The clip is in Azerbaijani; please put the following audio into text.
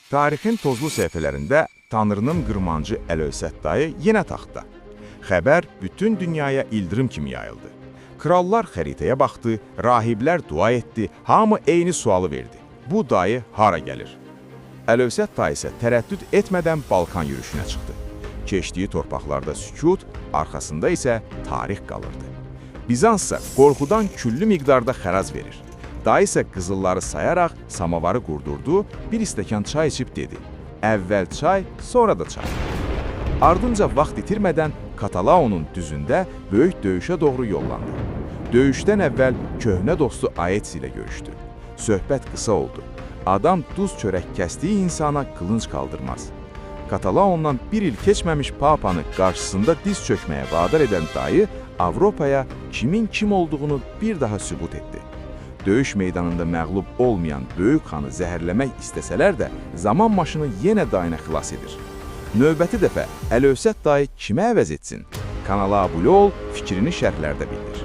Tarixin tozlu səhifələrində Tanrının qırmancı Əlövsət dayı yenə taxtda. Xəbər bütün dünyaya ildırım kimi yayıldı. Krallar xəritəyə baxdı, rahiblər dua etdi, hamı eyni sualı verdi. Bu dayı hara gəlir? Əlövsət dayı isə tərəddüd etmədən Balkan yürüşünə çıxdı. Keçdiyi torpaqlarda sükut, arxasında isə tarix qalırdı. Bizans isə qorxudan küllü miqdarda xərac verir. Dayı isə qızılları sayaraq samavarı qurdurdu, bir stəkan çay içib dedi: "Əvvəl çay, sonra da çay." Ardınca vaxt itirmədən Katalaonun düzündə böyük döyüşə doğru yollandı. Döyüşdən əvvəl köhnə dostu Aetsi ilə görüşdü. Söhbət qısa oldu. Adam duz çörək kəsdiyi insana qılınc kaldırmaz. Katalaondan bir il keçməmiş Papanı qarşısında diz çökməyə vadar edən dayı Avropaya kimin kim olduğunu bir daha sübut etdi. Döyüş meydanında məğlub olmayan böyük xanı zəhərləmək istəsələr də zaman maşını yenə dayına xilas edir. Növbəti dəfə Əlövsət dayı kimə əvəz etsin? Kanala abunə ol, fikrini şərhlərdə bildir.